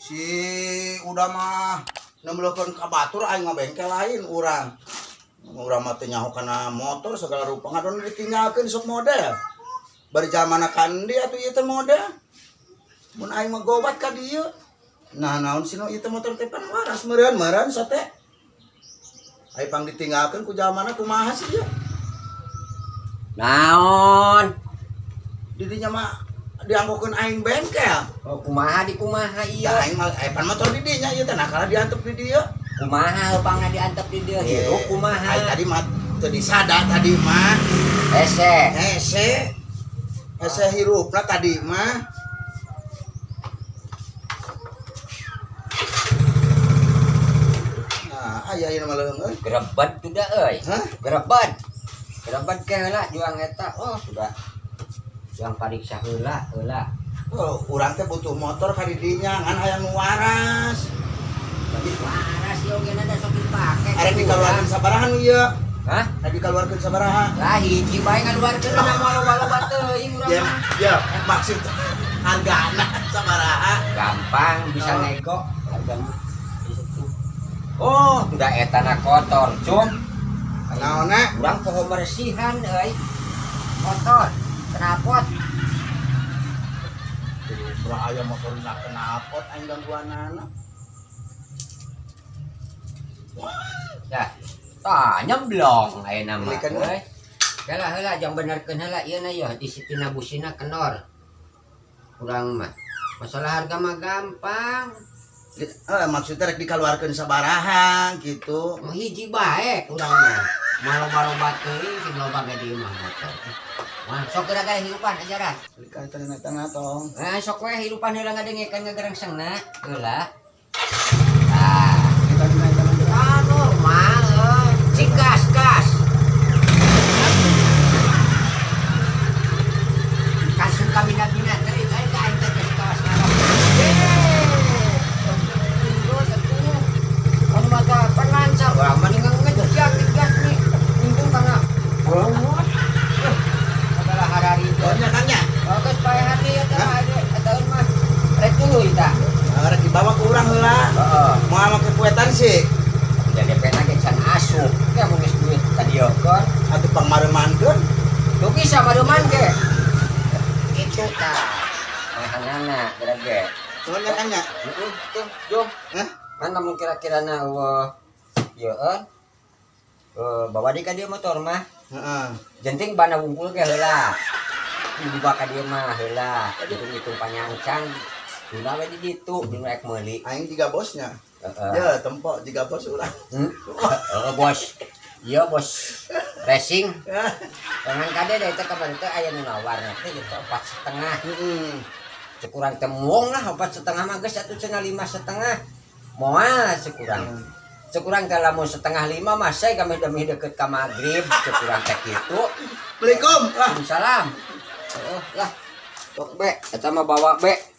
Si udah mah nemleukeun ka batur aing mah bengkel lain urang. Urang mah teu nyaho kana motor segala rupa ngadon ditinggalkeun sok model. Bari zamana kandi atuh ieu teh model. Mun aing mah gobat ka dieu. Nah naon sih nu ieu teh motor teh pan waras meureun meureun sate. Ai pang ditinggalkeun ku zamana kumaha sih ieu? Naon? Didinya mah dianggokeun aing bengkel. Oh, kumaha di kumaha ieu? Ya aing mah pan motor di dinya ieu teh nah kalah diantep di dieu. Kumaha pangna diantep di dieu hirup kumaha? Ai tadi mah teu disada tadi mah. Hese. Hese. Hese hirupna tadi mah. Nah, aya ieu mah leuheung euy. Gerebet sudah euy. Hah? Gerebet. Gerebet ke heula juang eta. Oh, sudah. Juang pariksa heula, heula. Oh, urang teh butuh motor ka di dinya ngan hayang nu waras. Waras ieu ge da sok dipake. Arek dikaluarkeun sabaraha nu ieu? Hah? Arek dikaluarkeun sabaraha? Lah hiji bae ngaluarkeun na moal loba-loba teuing urang Ya, mah. ya maksud hargana sabaraha? Gampang bisa Oh. nego hargana. Oh, udah etana kotor, cum. Naonna? Urang poho bersihan euy. Kotor. Knalpot. Urang aya motorna knalpot aing gangguanana. Dah. Tah, nyemblong ayeuna mah. Belikan Euy. Heula heula jang benerkeun heula ieu na yeuh di sitina busina kendor. Urang mah. Masalah harga mah gampang. Maksudnya rek dikaluarkeun sabaraha gitu. Mah hiji bae urang mah. Maloba-loba teuing sing loba ge di imah motor. Wah, sok geura gae hirupan ajaran. Belikan teh na tong. Nah, sok we hirupan heula ngadengekeun ngagerengsengna. Heula. Tah. Ah, normal euy. Cing gas, gas. Kasih kabina-bina teuing euy ka aing teh geus kawas ngarok. Terus atuh. Anu mah teh pan lancar. Wah, mending ngejak gas nih. Untung kana. Banget. Segala harari teh. Nya kan nya. Oh, geus paehan deui eta mah eta mah. Rek tuluy tah. Rek dibawa ke urang heula. Heeh. Moal make kuetan sih. Da DP na ge can asup. Ke mun geus duit ka dieu kan. Atuh pangmareumankeun. Tuh bisa mareuman ge. Itu tah. Mahanana geura ge. Nuhun nya kan nya. Heeh, tuh, jom. Hah? Kan lamun kira-kira na eueuh ieu euy. Bawa deui ka dieu motor mah. Heeh. Jenting bana wungkul ge heula. Dibawa ka dieu mah heula. Hitung-hitung panyancang. Heula we di ditu di rek meuli. Aing jiga bosnya. Heeh. Ya, tempo jiga bos urang. Heeh, bos. Iya, bos. Racing. Tangan kade da eta kamari teh aya nu nawar teh ieu teh 4,5. Heeh. Cek urang teh muong lah 4,5 mah geus atuh cenah 5,5. Moal cek urang. Cek urang teh lamun 4.30 mah saya kami demi deket ka magrib cek urang teh kitu. Assalamualaikum. Lah. Waalaikumsalam. Heeh, lah. Sok be, eta mah bawa be.